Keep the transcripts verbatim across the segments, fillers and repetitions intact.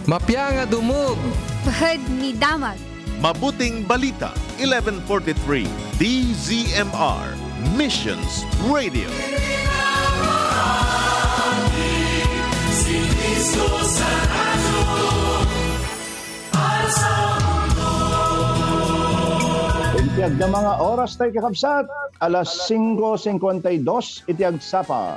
Mapia nga dumog. Pahad ni damag. Mabuting Balita, eleven forty-three, D Z M R, Missions Radio. Iti agdama nga oras tayo, kakabsat, alas singko singkwenta y dos iti agsapa.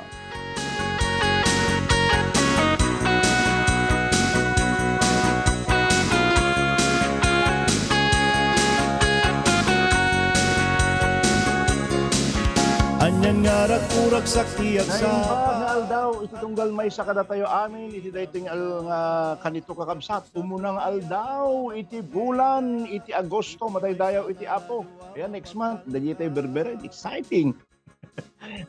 Anian nga rag-uragsak ti agsapa. Naimbag nga aldaw iti tunggal maysa kadatayo amin iti daytoy nga al-, nga kanito, kakabsat. Umuna nga aldaw iti bulan iti Agosto, madaydayaw iti Apo. Ayan, next month, dagitoy berbere, exciting.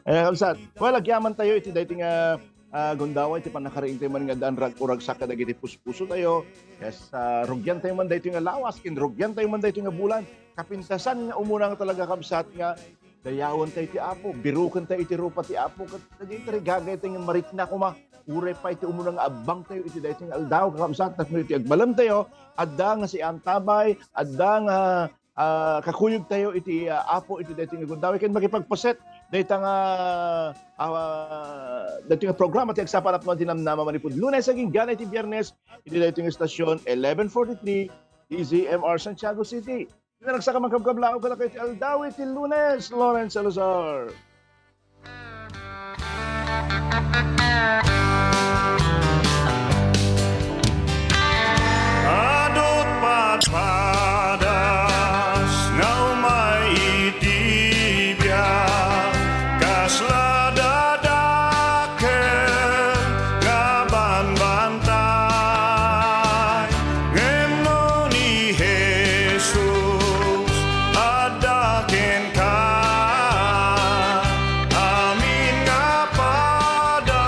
Ay, kabsat. Well, agyaman tayo iti daytoy nga, ah, gundaway iti pannakariing tayo man nga addaan rag-uragsak kadagiti puspuso tayo. Yes, ah, rugian tayo man daytoy nga lawas, ken rugian tayo man daytoy nga bulan. Kapintasan nga umuna nga talaga, kabsat, nga dayawen tayo ti Apo, biruken tayo iti rupa ti Apo, ket dagiti rigagay tayo nga marikna koma. Uray pay iti umuna nga abbang tayo iti daytoy nga aldaw, kakabsat, tapno iti agbalem tayo, adda nga siantabay, adda nga ah, kakuyog tayo iti, ah, Apo iti daytoy nga gundaway ken makipagpaset dayta nga, ah, daytoy nga programa ti Agsapa a Napno a Dinamnama manipud Lunes agingga iti Biernes iti daytoy nga estasion eleven forty-three D Z M R Santiago City. Iti naragsak a mangkabkablaw kadakayo iti aldaw iti Lunes, Lawrence Salazar. Adut padpadas nga umay iti biag, kasla dadakel nga banbantay. Ngem no ni Jesus adda kenka, amin nga pada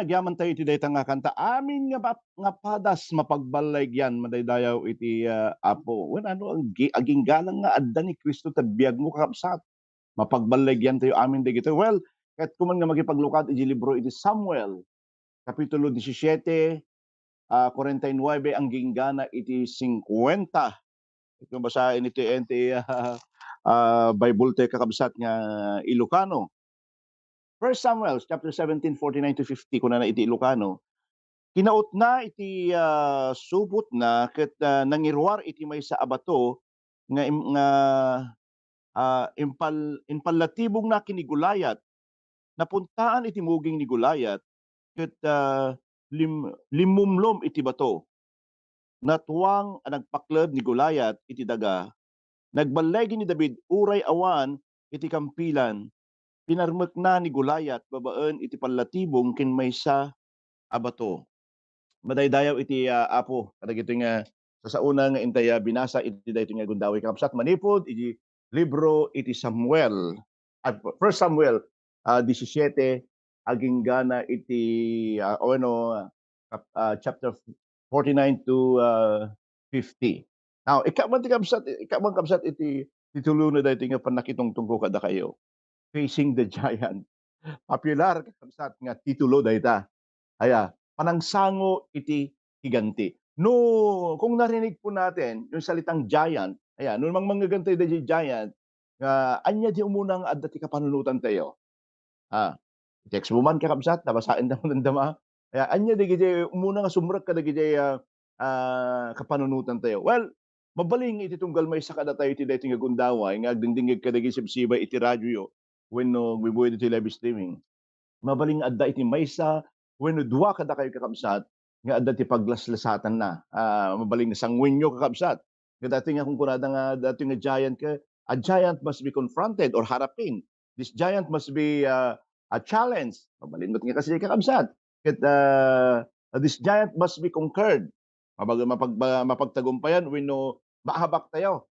agyamantayo iti dayta nga kanta, "Amin nga pap-, nga padas, mapagballaygian, madaydayaw iti, ah, Apo." Wen, ano, ang gi-, aginggalang nga adda ni Cristo ta biagmo, kakabsat. Mapagballaygiantayo amin dagitoy. Well, ket kuman nga makipaglukad iti libro iti Samuel, Kapitulo disisiete, ah, kuarenta y nuebe, ang ginggana iti singkuenta. Ito basaen iti, iti, ah, ah, Bible tayo, kakabsat, nga Ilocano. First Samuel chapter seventeen, forty-nine to fifty, kunana iti Ilocano, "Kinautna iti, ah, subotna ket, ah, nangiruar iti maysa a bato nga im-, nga, ah, impal-, impallatibongna ken ni Goliat. Napuntaan iti muging ni Goliat ket, ah, lim-, limmumlom iti bato. Natuang a nagpakleb ni Goliat iti daga. Nagballigi ni David uray awan iti kampilan. Pinarmekna ni Goliat babaen iti pallatibong ken maysa a bato." Madaydayaw iti, ah, Apo kadagitoy nga sasaona nga intay a binasa iti daytoy nga gundaway, kakabsat, manipud iti libro iti Samuel, ah, First Samuel, ah, disisiete, aginggana iti, ah, o ano, kap-, ah, chapter forty-nine to, ah, fifty. Now, ikkan man ti kabsat, ikkan man, kabsat, iti titulo na daytoy nga pannakitungtungko kadakayo, Facing the Giant. Popular, kakabsat, nga titulo dayta. Aya, panangsango iti higanti. No, kung narinig po natin yung salitang giant, aya, no mangmangegantay daydi giant, nga anya di umuna nga adda ti kapanunotan tayo. Ah, text mo man, kakabsat, nabasaen da man dama. Aya, anya dagiti umuna nga sumrek kadagiti, ah, ah, kapanunotan tayo. Well, mabalin nga iti tunggal maysa kadatayo iti daytoy nga gundaway nga agdingdingngeg kadagiti sibsibay iti radioyo wenno agbubuy iti live streaming. Mabalin nga adda iti maysa wenno dua kadakayo, kakabsat, nga adda ti paglaslasatanna. Ah, mabalin nga sanguenyo, kakabsat. Nga daytoy nga kunkunada nga daytoy nga giant ka, a giant must be confronted or harapin. This giant must be, ah, a challenge. Mabalin met nga kasi, kakabsat. Ket, ah, this giant must be conquered. Mapag-, mapag-, mapagtagumpayan wenno maabak tayo.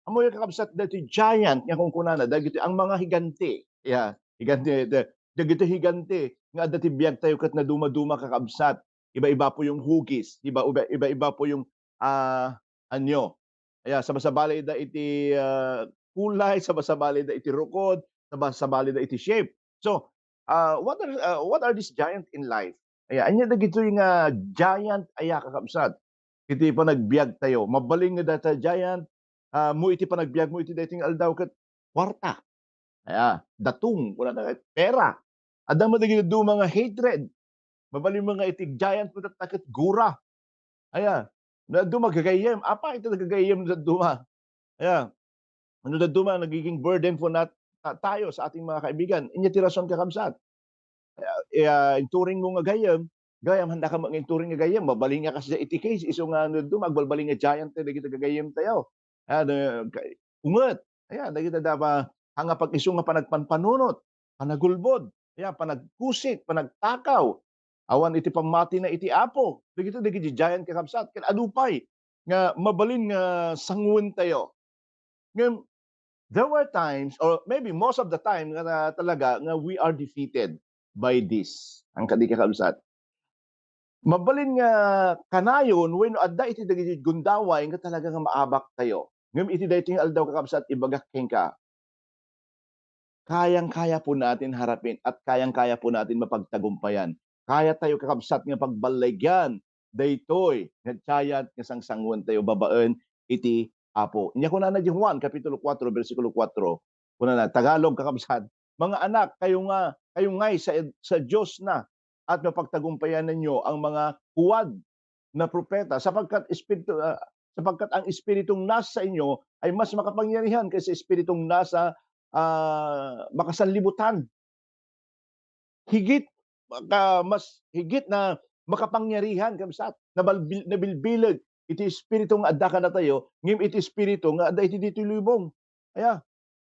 Ammoyo, kakabsat, daytoy giant nga kunkunana, dagiti ang mga higanti. Yeah, higanti, da-, dagiti higanti nga adda ti biag tayo ket naduma-duma, kakabsat. Iba-iba po yung hugis, iba, iba, iba-iba po yung, ah, anyo. Aya, sabasabali da iti, ah, kulay, sabasabali da iti rukod, sabasabali da iti shape. So, ah, what are, ah, what are these giant in life? Aya, anya dagitoy nga giant aya, kakabsat? Iti panagbiag tayo. Mabalin nga data giant, ah, mo iti panagbiag mo iti daytoy nga aldaw ket kuarta. Aya, datong, wala na, pera. Adda man dagiti duma nga hatred. Mabalin mo nga iti giant mo tatta ket gura. Aya, no dadduma gagayyem. Apay iti nagagayyem no dadduma? Aya, no dadduma nagiging burden po nat-, ta-, tayo sa ating mga kaibigan. Inya ti rason, kakabsat. Aya, aya, inturing mo nga gayyem, gayyem, handa ka nga inturing nga gayyem. Mabalin nga kasi iti case, isu nga no dadduma, agbalbalin nga giant tayo, dagiti gagayyem tayo. Aya, no, ka-, unget. Aya, dagiti dama, nga pag-isu nga panagpanpanunot, panagulbod, aya, panagkusik, panagtakaw. Awan iti pammatina iti Apo. Dagiti, dagiti giant, kakabsat, ken adu pay nga mabalin nga sanguentayo. Ngem, there were times, or maybe most of the time, nga talaga nga we are defeated by this. Ang kadi, kakabsat. Mabalin nga kanayon, wenno adda iti dagiti gundaway nga talaga nga maabak tayo. Ngem iti daytoy nga aldaw, kakabsat, ibagak kenka, kayang-kaya po natin harapin at kayang-kaya po natin mapagtagumpayan. Kaya tayo, kakabsat, nga pagballigyan daytoy nga giant nga sangsanguentayo babaen iti Apo. Nya kunana di Juan, Kapitulo kuatro, bersikulo kuatro, kunana, Tagalog, kakabsat, "Mga anak, kayo nga, kayo ngay sa, sa Dios na, at mapagtagumpayananyo ang mga huwad na propeta, sapagkat espiritu, ah, sapagkat ang espiritong nasa inyo ay mas makapangyarihan kaysa espiritong nasa, ah, makasanlibutan." Higit maka-, mas higit na makapangyarihan, kabsat, nabalbil-, nabilbileg iti espiritu nga adda kadatayo, ngem iti espiritu nga adda iti ditoy lubong. Aya,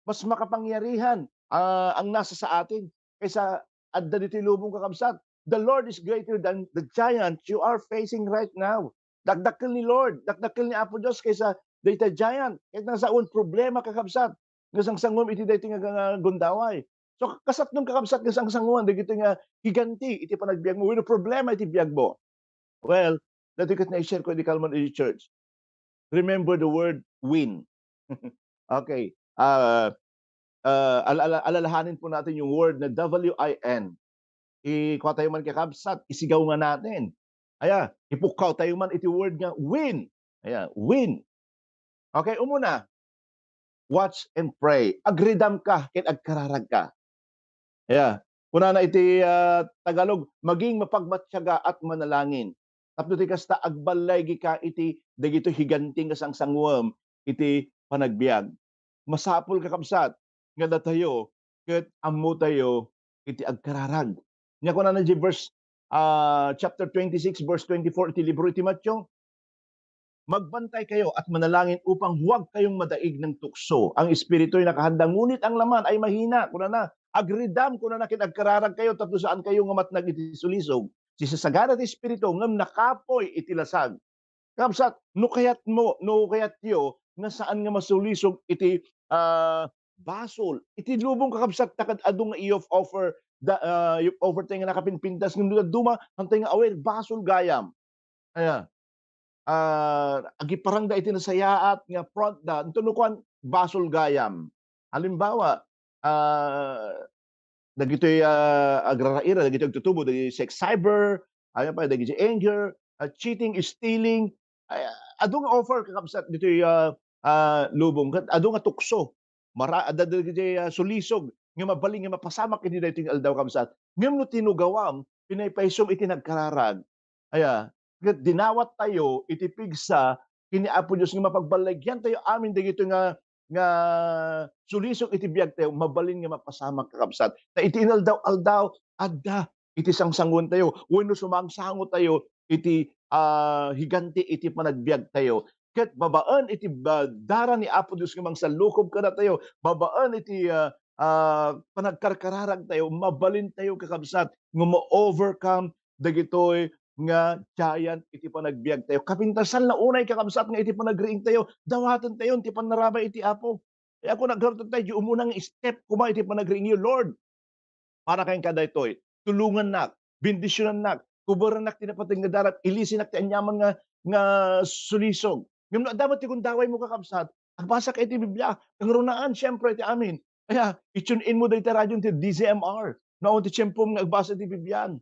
mas makapangyarihan, ah, ang nasa sa atin kaysa adda ditoy lubong, kakabsat. The Lord is greater than the giant you are facing right now. Dakdakkel ni Lord, dakdakkel ni Apo Dios kaysa dayta giant. Ket nasaon problema, kakabsat, nga sangsangom iti daytoy nga, nga gundaway. So, kasatnon, kakabsat, nga sangsanguan dagitoy nga higanti iti panagbiagmo wenno problema iti biagmo. Well, datoy ket nai-share ko idi kalman idi church. Remember the word win. Okay. Ah, ah, ala-, ala-, alalahanin po natin yung word na W I N. Ikua tayo man, kakabsat, isigaw nga natin. Aya, ipukkaw tayo man iti word nga win. Aya, win. Okay, umuna, watch and pray. Agridam ka ken agkararag ka. Aya, kunana iti, ah, Tagalog, "Maging mapagmatiaga at manalangin." Tapno ti kasta, agballaygi ka iti dagitoy higanti nga sangsanguem iti panagbiag. Masapul, kakabsat, nga datayo ket ammotayo iti agkararag. Nia kunana di verse, ah, chapter twenty-six, verse twenty-four iti libro iti Mateo, "Magbantay kayo at manalangin upang huwag kayong madaig ng tukso. Ang espiritu'y nakahanda, ngunit ang laman ay mahina." Kunana, "Agridam," kunana, "ken agkararag kayo tapno saan kayo nga matnag iti sulisog. Ti sasagana ti espiritu ngem nakapoy iti lasag." Kabsat, no kayatmo, no kayatyo nga saan nga masulisog iti, ah, basol, iti lubong, kakabsat, ta kad adu nga iyup-offer da, ah, iyup-offer tayo nga nakapinpintas, ngem no dadduma, haantay nga aware, basol gayam. Aya, ah, agiparangda iti nasayaat nga front da, inton no kuan, basol gayam. Halimbawa, ah, dagitoy, ah, agraraira, dagitoy agtutubo, dagitoy sex cyber, aya pa, dagitoy anger, ah, cheating, stealing, ay, adu nga offer, kakabsat, ditoy, ah, ah, lubong. Ket adu nga tukso. Mara-, adda dagitoy, ah, sulisog nga mabalin nga mapasamak iti daytoy nga aldaw, kabsat. Ngem no tinugawam, pinaypaysom iti nagkararag. Aya, ket dinawat tayo iti pigsa ken ni Apo Dios nga mapagballagian tayo amin dagitoy nga, nga sulisog iti biag tayo, mabalin nga mapasamak, kakabsat. Ta iti inaldaw-aldaw, adda iti sangsanguan tayo, wenno sumangsango tayo iti, ah, higanti iti panagbiag tayo. Ket babaen iti ba-, dara ni Apo Dios nga mangsallukob kadatayo, babaen iti, ah, ah, panagkarkararag tayo, mabalin tayo, kakabsat, nga ma-overcome dagitoy nga giant iti panagbiag tayo. Kapintasan la unay, kakabsat, nga iti panagriing tayo, dawaten tayo ti pannarabay iti Apo. Kaya ako nagkartan tayo, di umuna nga step koma iti panagriing yo, "Lord, para kenka daytoy. Tulongannak, bendisionannak, kuberannak ti napateg nga darab, ilisinak ti aniaman nga, nga sulisog." Ngem no adda met ti gundawaymo, kakabsat, agbasaka iti Biblia. Kangrunaan, siempre, ti amin. Kaya, i-tune in mo dayta radio ti D Z M R. No, ti tiempom nga agbasa ti Bibliam.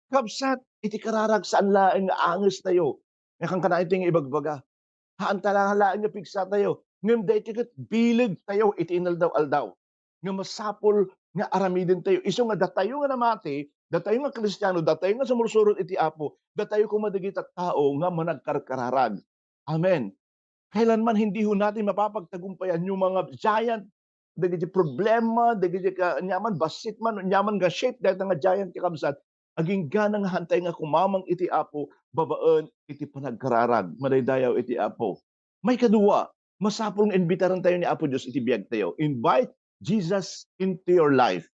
Kabsat, iti kararag, saan laeng nga anges tayo. Nga kankana iti nga ibagbaga. Haan ta laeng nga pigsa tayo. Ngem daytoy ket bileg tayo iti inaldaw-aldaw. Nga masapul nga aramiden tayo. Isu nga datayo nga namati, datayo nga Kristiano, datayo nga sumursurot iti Apo, datayo koma dagiti tao nga managkarkararag. Amen. Kailanman hindi ho natin mapapagtagumpayan yung mga giant, dagiti problema, dagiti ka-, nyaman, bassit man, nyaman nga shape, dagiti nga giant, kakabsat. Agingga nga hantay nga kumamang iti Apo, babaen iti panagkararag, madaydayaw iti Apo. Maikadua, masapul nga imbitaran tayo ni Apo Dios iti biag tayo. Invite Jesus into your life.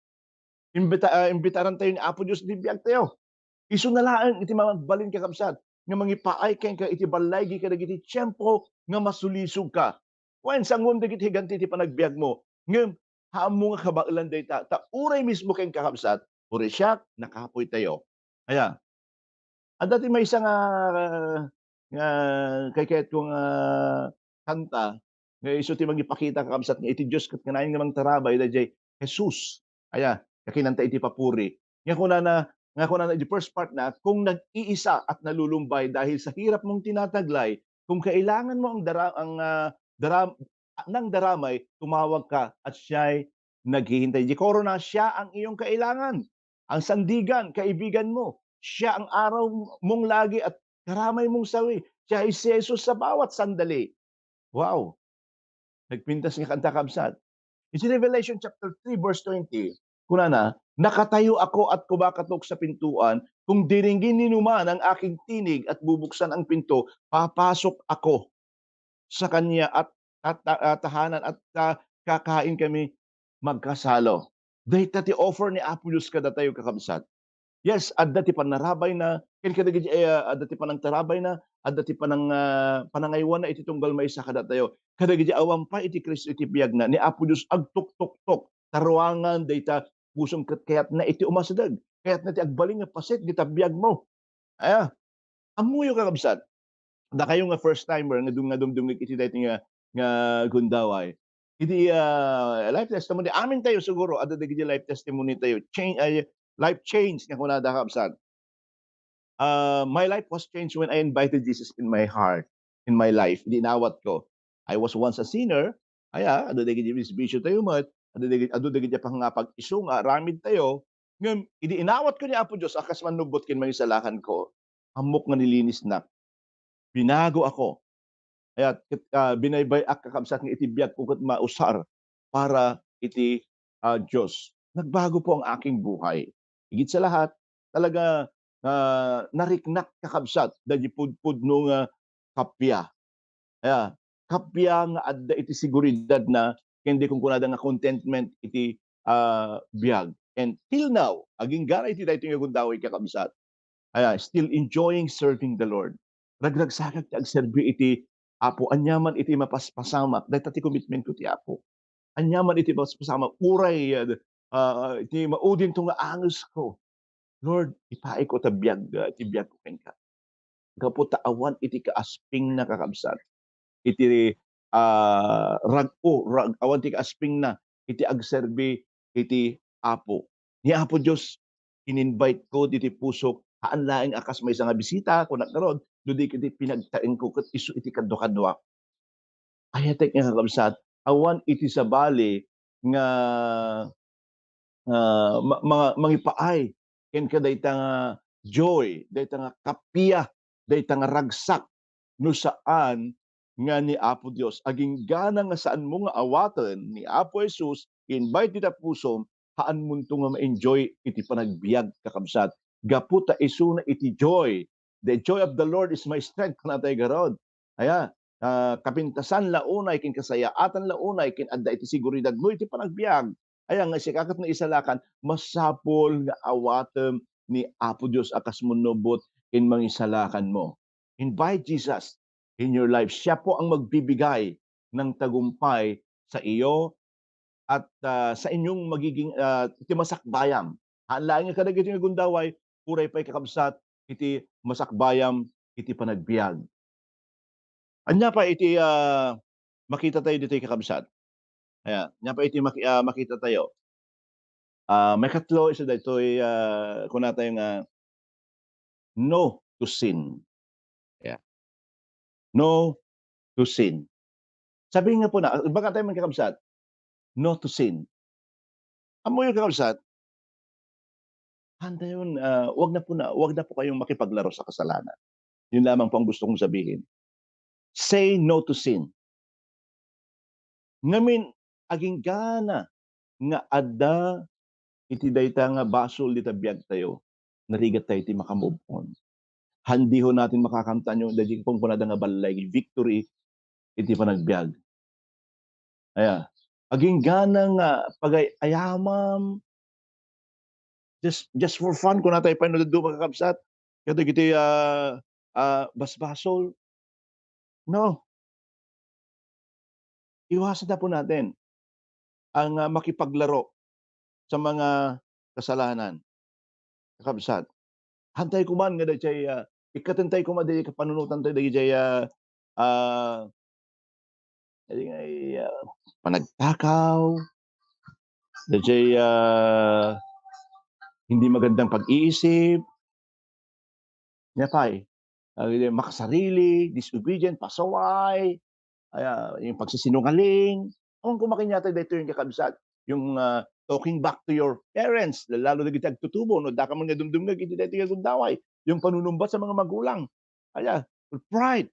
Imbita-, ah, imbitaran tayo ni Apo Dios iti biag tayo. Isu na laeng iti mangagbalin, kakabsat, nga mangipaay kenka iti ballaygi kadagiti tiempo nga masulisog ka. Wen, sanguem dagiti higanti iti panagbiagmo. Ngem, haanmo nga kabaelan dayta, ta uray mismo kenka, kakabsat, uray siak, nakapoy tayo. Aya, adda ti maysa nga, nga kaykayatko nga kanta, nga isu ti mangipakita, kakabsat, nga iti Dios ket kanayon nga mangtarabay, daydiay Jesus. Aya, nga kinanta iti papuri. Nga kunana, nga kunana iti first part na, "Kung nag-iisa at nalulumbay dahil sa hirap mong tinataglay, kung kailangan mo ang dara-, ang, ah, dara-, ng daramay, tumawag ka at siya'y naghihintay." Di korona, siya ang iyong kailangan. Ang sandigan, kaibigan mo. Siya ang araw mong lagi at karamay mong sawi. Siya ay si Jesus sa bawat sandali. Wow! Nagpintas nga kanta, kabsat. Iti Revelation chapter three, verse twenty, kunana, "Nakatayo ako at kumakatok sa pintuan. Kung diringgin ni numan ang aking tinig at bubuksan ang pinto, papasok ako sa kanya at, at, at tahanan at ka-, kakain kami magkasalo." Dayta ti offer ni Apo Dios kadatayo, kakabsat. Yes, adda ti pannarabay na, ken kadagiti, eh, adda ti panangtarabay na, adda ti panang-, ah, panangaywan na iti tunggal maysa kadatayo. Kadagiti awan pay iti Cristo iti biag na, ni Apo Dios agtuktoktok taruangan dayta pusom ket kayatna iti umasideg. Kayatna ti agbalin nga paset dita biagmo. Aya, ammoyo, kakabsat, dakayo nga first timer nga dum-, nga dumdumngeg iti daytoy nga, nga gundaway. Iti, ah, life testimony, amintayo siguro, adda dagiti life testimony tayo. Change, ay, life change nga kunada, kakabsat. Ah, my life was changed when I invited Jesus in my heart, in my life, idi inawatko. I was once a sinner. Aya, adda dagiti bisbisyo tayo met, adda dagiti, adda dagiti pangngapag-isu nga aramid tayo. Ngem idi inawatko ni Apo Dios a kas mannubbot ken mangisalakanko, ammok nga nilinisnak. Binago ako. Aya, ket, ah, binaybay-ak, kakabsat, nga iti biagko ket mausar para iti, ah, Dios. Nagbago po ang aking buhay. Higit sa lahat, talaga, ah, nariknak, kakabsat, daydi pudpudno nga kappia. Aya, kappia nga adda iti seguridadna, ken di kunkunada nga contentment iti, ah, biag. And till now, agingga iti daytoy nga gundaway, kakabsat, aya, still enjoying serving the Lord. Ragragsakak ti agserbi iti Apo. Ania man iti mapaspasamak, dayta ti commitment ko ti Apo. Ania man iti mapaspasamak, uray, ah, ah, iti maudinto nga angesko, Lord, ipaayko ta biag, ah, ti biagko kenka. Gapu ta awan iti kaaspingna, kakabsat, iti, ah, rag-o, rag-, awan ti kaaspingna iti agserbi iti Apo. Ni Apo Dios, in-invite ko diti pusok, haan laeng a kas maysa nga bisita, kunak ngarud, no di ket iti pinagtaengko ket isu iti kadukaduak. Ayatek nga, kakabsat, awan iti sabali nga, ah, ma-, ma-, mangipaay kenka dayta nga joy, dayta nga kappia, dayta nga ragsak, no saan nga ni Apo Dios. Aginggana nga saanmo nga awaten ni Apo Jesus, i-invite dita pusom, haanmonto nga ma-enjoy iti panagbiag, kakabsat. Gapu ta isuna iti joy. "The joy of the Lord is my strength," kunatay garud. Aya, ah, kapintasan la unay ken kasayaatan la unay ken adda iti seguridadmo iti panagbiag. Aya nga sika ket naisalakan, masapul nga awatem ni Apo Dios a kas mannubbot ken mangisalakanmo. Invite Jesus in your life. Siya po ang magbibigay ng tagumpay sa iyo at, ah, sa inyong magiging, ah, iti masakbayam. Haan laeng nga kadagiti nga gundaway, uray pay, kakabsat, iti masakbayam iti panagbiag. Ania pay iti, ah, makita tayo ditoy, kakabsat? Aya, ania pay iti maki-, ah, makita tayo? Ah, maikatlo, isu daytoy, ah, kuna tayo nga, no to sin. Yeah. No to sin. Sabi nga po na, baga tayo man, kakabsat, no to sin. Ammoyo, kakabsat, handa yun, ah, wag na po na, wag na po kayong makipaglaro sa kasalanan. Yun lamang po ang gusto kong sabihin. Say no to sin. Ngamin, aginggana nga adda iti dayta nga basol dita biag tayo, narigat tayo ti maka-move on. Handiho natin makakamtan yung daging kunkunada nga balay, victory iti panagbiag. Aya, aginggana nga pagay-ayamam, just, just for fun, kuna tayo pay no dadduma, kakabsat, kadagiti, ah, ah, basbasol. No. Iwasan na po natin ang, ah, makipaglaro sa mga kasalanan, kakabsat. Hantay kuman nga dayjay, ah, ikkaten tayo kuman dayjay kapanunotan tayo dayjay, ah, ah, dayjay, ah, panagtakaw, dayjay, ah, hindi magandang pag-iisip, nia pay, ah, makasarili, disobedient, pasaway, aya, yung pagsisinungaling. Awan ko makinyatay daytoy yung kakabsat, yung, ah, talking back to your parents, lalo dagiti agtutubo, no, daka man nga dumdumngeg iti daytoy nga gundaway, yung panunumbat sa mga magulang. Aya, pride.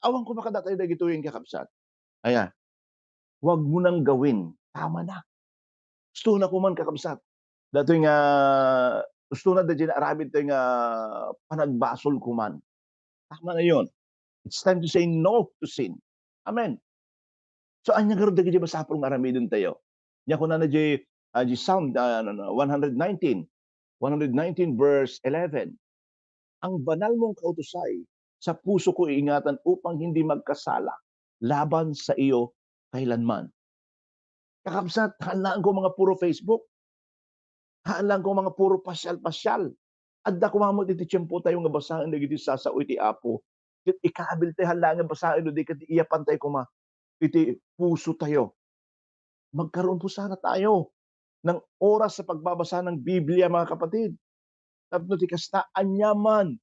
Awan ko makadatayo dagitoy yung kakabsat. Aya, wag mo nang gawin. Tama na. Gusto na kuman, kakabsat. Datoy nga, gusto na dayjay aramid tayo nga panagbasol kuman. Tama na yon. It's time to say no to sin. Amen. So, ania ngarud dagiti masapul nga aramiden tayo? Nia kunana di, ah, di Psalm, ah, ano, no, one hundred nineteen, one hundred nineteen verse eleven, "Ang banal mong kautusay sa puso ko iingatan upang hindi magkasala laban sa iyo kailanman." Kakabsat, haan laeng ko nga puro Facebook. Haan laeng ko nga puro pasyal-pasyal. Adda koma met iti tiempotayo nga basaen dagiti sasao iti Apo. Ket ikabil tayo, haan laeng nga basaen no di ket iyapan tayo koma iti puso tayo. Magkaroon po sana tayo ng oras sa pagbabasa ng Biblia, mga kapatid. Tapno ti kasta, aniaman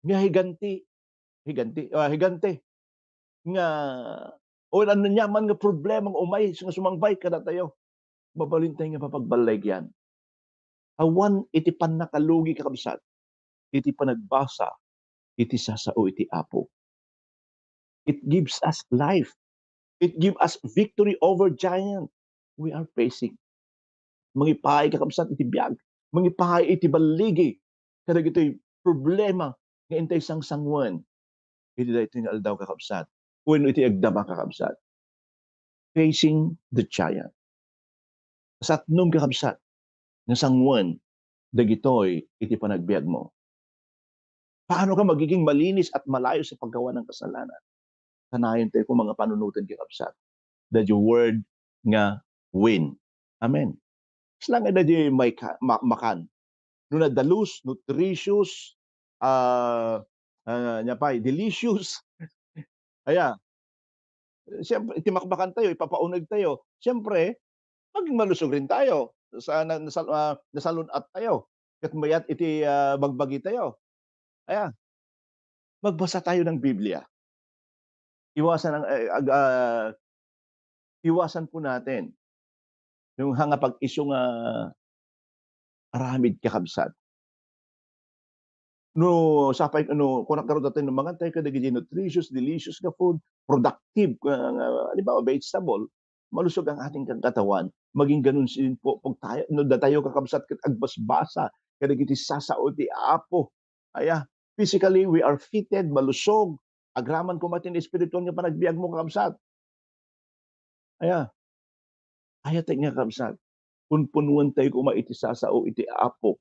nga higanti, higanti, ah, higante nga, o aniaman nga problema nga umay nga sumangbay kadatayo, mabalin tayo nga mapagballaygian. Awan iti pannakalugi, kakabsat, iti panagbasa iti sasao iti Apo. It gives us life. It gives us victory over giant we are facing. Mangipaay, kakabsat, iti biag. Mangipaay iti balligi kadagitoy problema nga intay sangsangoen iti daytoy nga aldaw, kakabsat, wenno iti agdama, kakabsat. Facing the giant. Satnom, kakabsat, nga sangoen dagitoy iti panagbiagmo. Paano ka magiging malinis at malayo sa paggawa ng kasalanan? Kanayon tayo kung mga panunutan, kakabsat. That your word nga win. Amen. Kasla nga daydi may ka-, ma-, makan. No nadalus, nutritious, ah, ah, nia pay, delicious. Aya, siyempre, iti makmakan tayo, ipapauneg tayo. Siyempre, maging malusog rin tayo. Sa, na, nasal-, ah, nasalun-at tayo. Ket mayat iti, ah, bagbagi tayo. Aya, magbasa tayo ng Biblia. Iwasan ang, eh, ag-, ah, iwasan po natin yung hanga pag-isu nga aramid, kakabsat. No, sapay, no, kunak garud tayo, no, mangan tayo kadagiti nutritious, delicious nga food, productive, nga, nga, halimbawa, vegetable, malusog ang ating katawan, maging ganun sin po, pag tayo, no, datayo, kakabsat, ket agbasbasa kadagiti sasao ti Apo. Aya, physically, we are fitted, malusog, agraman koma ti espiritual nga panagbiag mo, kakabsat. Aya, aya tayo nga, kakabsat, punpunuan tayo koma iti sasao iti Apo.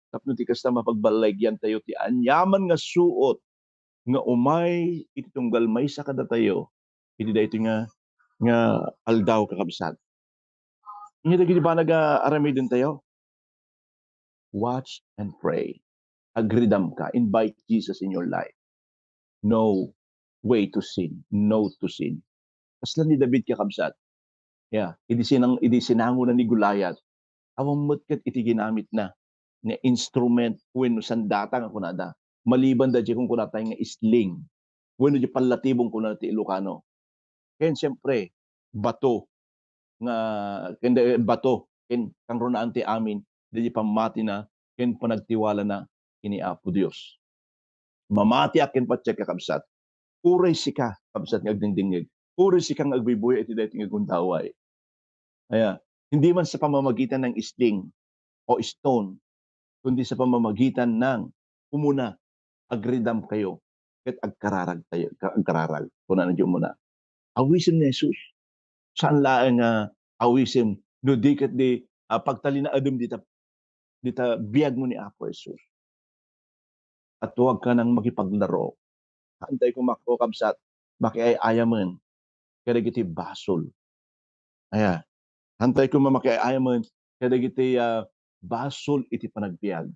Tapno ti kasta, mapagballaygian tayo ti aniaman nga suot nga umay iti tunggal maysa kadatayo iti daytoy nga, nga aldaw, kakabsat. Ania dagiti banag a aramiden tayo? Watch and pray. Agridam ka. Invite Jesus in your life. No way to sin. No to sin. Kasla ni David, kakabsat. Ya, idi sinang-, idi sinango na ni Goliath, awan met ket iti ginamit na nga instrument wenno sandata nga kunada. Maliban da di kung kunatay nga sling. Wenno di pallatibong kuna ti Ilocano. Ken siempre, bato nga, ken da-, bato, ken kangrunaan ti amin, daydi pammatina, ken panagtiwalana ken ni Apo Dios. Mamatiak ken patiek, kakabsat. Uray sika, kabsat nga agdingdingngeg. Uray sika nga agbuybuya iti daytoy nga gundaway. Aya, hindi man sa pamamagitan ng sling o stone, kundi sa pamamagitan ng, umuna, agridam kayo, ket agkararag tayo, ka-, agkararag. Kuna na di umuna. Awisen ni Jesus. Saan laeng nga awisen, no di ket di, ah, pagtalinaedem dita, dita biag mo ni Apo Jesus. At huwag ka nang makipaglaro. Haantay ko mak-, o kabsat, makiay-ayamen kadagiti basol. Aya, haantay ko ma-, makiay-ayamen kadagiti, ah, basol iti panagbiag.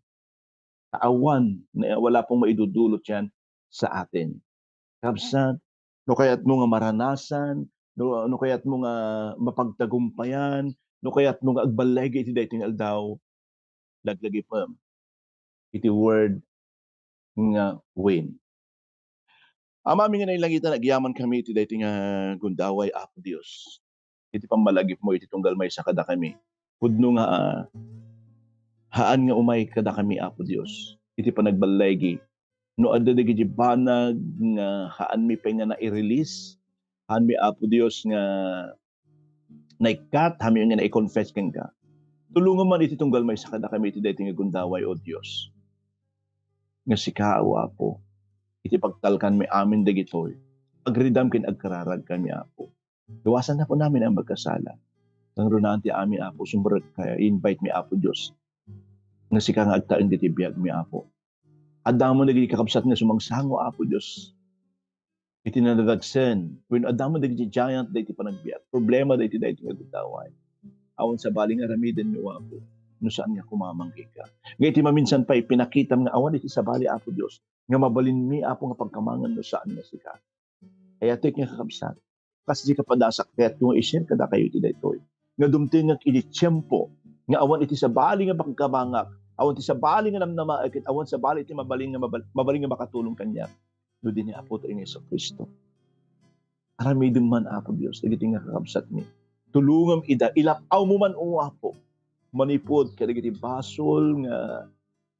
Ta awan, na, wala pong maidudulot yan sa atin. Kabsat, no kayat mo nga maranasan, no, no kayat mo nga mapagtagumpayan, no kayat mo nga agballigi iti daytoy nga aldaw, laglagipem iti word nga win. Ama mi nga nailangitan, agyaman kami iti daytoy nga gundaway, Apo Dios, iti pammalagipmo iti tunggal maysa kadakami. Pudno nga, ah, haan nga umay kadakami, Apo Dios, iti panagballigi. No adda dagiti banag nga haanmi pay nga nai-release, haanmi, Apo Dios, nga naikkat, haanmi nga nai-confess kenka. Tulongam man iti tunggal maysa kadakami iti daytoy nga gundaway, O Dios. Nga sika, O Apo, iti pagtalkanmi amin dagitoy, agridam ken agkararag kami, Apo. Luwasan na po namin ang magkasala. Kangrunaan ti amin, Apo, sumrek ka, invite mi, Apo Dios, nga sika nga agtaeng diti biag mi, Apo. Adda man dagiti kakabsat nga sumangsango, Apo Dios. iti nadadagsen, wenno adda met dagiti giant daytoy panagbiag, problema daytoy, daytoy nga gundaway. Awan sabali nga aramidenmi, O Apo, no saan nga kumamang kenka. Nga iti maminsan pay, pinakitam nga awan iti sabali, Apo Dios, nga mabalinmi, Apo, nga pagkamangan no saan nga sika. Ayatek nga kakabsat, kas iti kapadasak, kayatko nga i-share kadakayo iti daytoy. Nga dumtengek iti tiempo nga awan iti sabali nga pagkamangak, awan iti sabali nga namnamaek, ket awan sabali iti mabalin nga mabal-, mabalin nga makatulong kaniak no di ni Apotayo nga Jesu-Cristo. Aramidem man, Apo Dios, dagiti nga kakabsatmi. Tulongam ida, ilap-awmo man, O Apo, manipud kadagiti basol nga,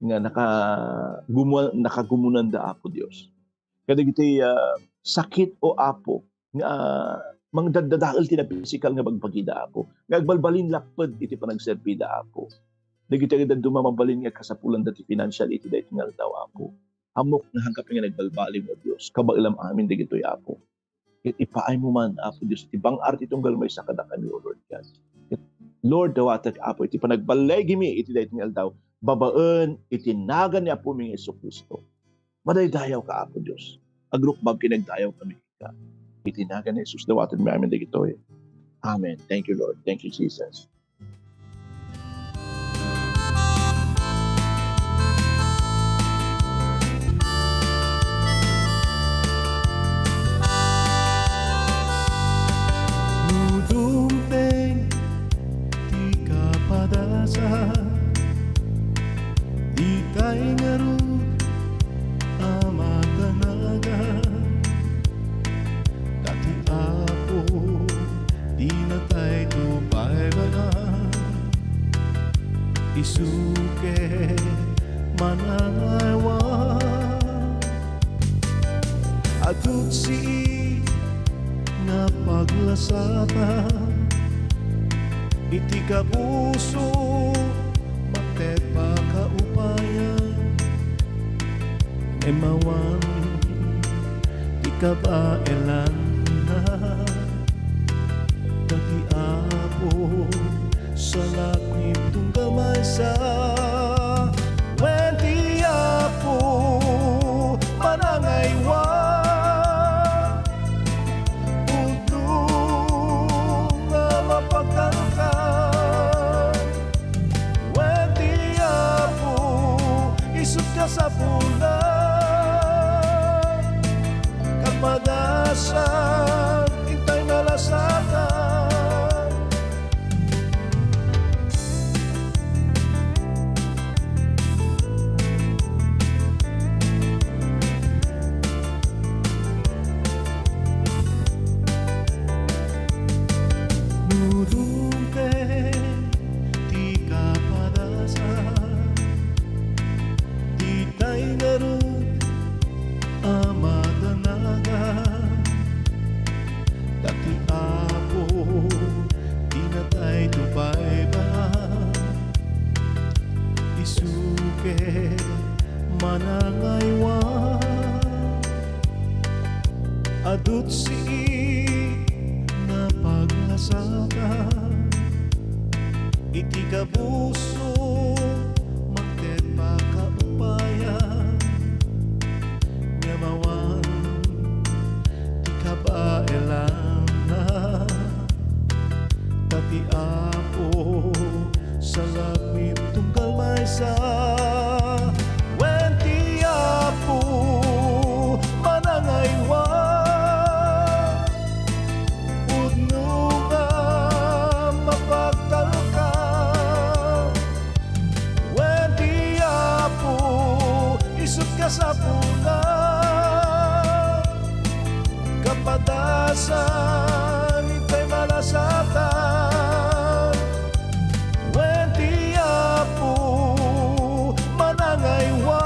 nga naka-, gumua-, nakagumunanda, Apo Dios. Kadagiti, ah, sakit, O Apo, nga, ah, mangdaddadael ti napisikal nga bagbagida, Apo, nga agbalbalin lapped iti panagserbida, Apo. Dagiti agdadduma, mabalin nga kasapulanda ti financial iti daytoy nga aldaw, Apo. Ammok nga saan ka pay nga nagbalbaliw, O Dios, kabaelam amin dagitoy, Apo. Ket ipaaymo man, Apo Dios, ti bang-ar ti tunggal maysa kadakami, O Lord God. Ket, Lord, dawatek, Apo, iti panagballigimi iti daytoy nga aldaw, babaen iti nagan ni Apomi nga Jesu-Cristo. Madaydayawka, Apo Dios. Agrukbab ken agdayawkami kenka. Iti nagan ni Jesus, dawatenmi amin dagitoy. Amen. Thank you, Lord. Thank you, Jesus. No dumteng ti kapadasan, ditay ngarud a madanagan. Ta ti Apo, dinatay to baybay-an. Isu ket manangaywan. Adut sii nga paglasatan. Iti kabuso, mangted pakaupayan. Ngem awan ti kabaelanna. Ta ti Apo, salaknib tunggal maysa. Wen ti Apo, manangaywan. Pudno nga mapagtalkan. Wen ti Apo, isut' kasapulan. Kapadasan, intay malasatan. No dumteng ti kapadasan, ditay ngarud a madanagan. Ta ti Apo, dinatay to baybay-an. Isu ket manangaywan. Adut sii nga paglasatan. Iti kabuso, mangted pakaupayan. Ngem awan ti kabaelanna. Ta ti Apo, salaknib tunggal maysa. Wen ti Apo, manangaywan. Pudno nga mapagtalkan. Wen ti Apo, isut' kasapulan. Kapadasan, intay malasatan. Wen ti Apo, manangaywan.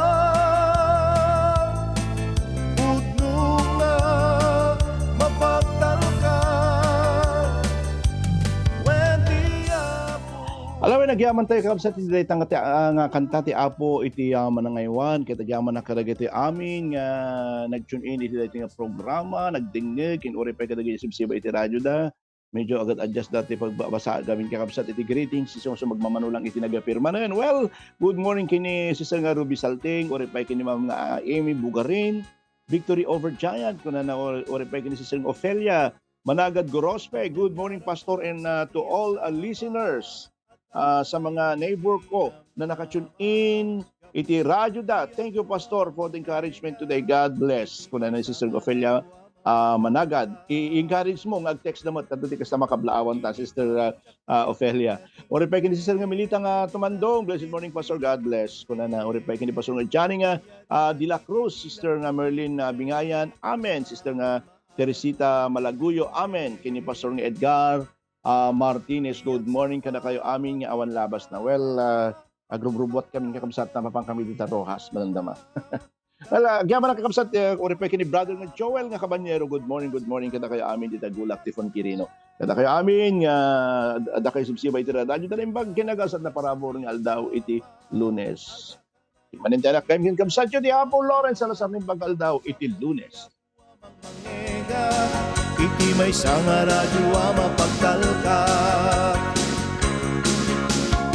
Pudno nga mapagtalkan. Wen ti Apo. Ala wen, agyaman tayo, kakabsat, iti dayta nga ti-, ah, nga kanta ti Apo iti, ah, manangaywan, ket agyaman kadagiti amin nga nag-tune in iti dayta nga programa, nagdengngeg, ken uray pay kadagiti sibsiba iti radioda. Medyo agad-adjust dati pagbabasa gamin, kakabsat, iti greetings, isu nga magmamano lang iti nagapirmanen. Well, good morning kini Sister nga Ruby Salting, uray pay kini Ma'am nga Amy Bugarin, Victory over Giant, kunana, or, or pay ken ni Sister Ofelia Managad Gorospe. Good morning, Pastor, and, uh, to all, uh, listeners, uh, sa mga neighbor ko na naka-tune in iti radyo da. Thank you, Pastor, for the encouragement today. God bless. Kunana ni Sister Ofelia, ah, Managad. I-encourage mo nga ag-text na met kadto ti kasta makablaawan ta, Sister, ah, ah, Ofelia. Uri pay ken ni Sister nga Milita nga Tumandong. Blessed morning, Pastor. God bless. Kunana, uri pay ken ni Pastor nga Johnny nga, ah, De La Cruz, Sister nga Merlin, ah, Bingayan. Amen. Sister nga Teresita Malaguyo. Amen. Ken ni Pastor nga Edgar, ah, Martinez. Good morning kadakayo amin nga awan labas na. Well, ah, agrubrubuat kami nga kabsat, napapan kami dita Roxas, manandama. Well, ah, agyaman a kakabsat, eh, uri pay ken ni Brother nga Joel nga Caballero. Good morning, good morning kadakayo amin dita Gulak, Tifon, Quirino. Kadakayo amin nga ad-, adda kayo subsiba iti radyo, ta naimbag ken nagasat na parabur nga aldaw iti Lunes. Manen ti anak ken kabsatyo, ni Apo Lawrence Salazar, naimbag nga aldaw iti Lunes. Iti maysa nga radyo a mapagtalka.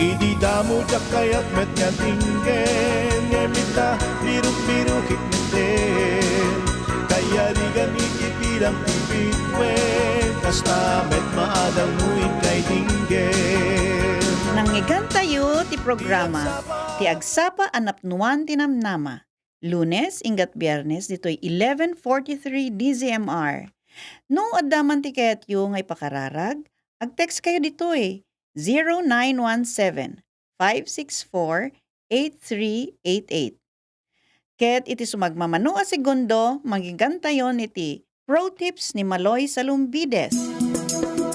Idi damo diak kayat met nga dinggen, ngem ita, birok-birokek metten. Kayarigan iti bilang ti bituen, kasta met maadal no inkay dinggen. Nangngegentayo ti programa, ti agsapa a napnuan ti namnama. Lunes, inggat Biernes, ditoy eleven forty-three D Z M R. No adda man ti kayatyo nga ipakararag, ag-text kayo ditoy, zero nine one seven, five six four, eight three eight eight. Ket iti sumagmamano a segundo, manggegantayon iti Pro Tips ni Maloy Salumbides.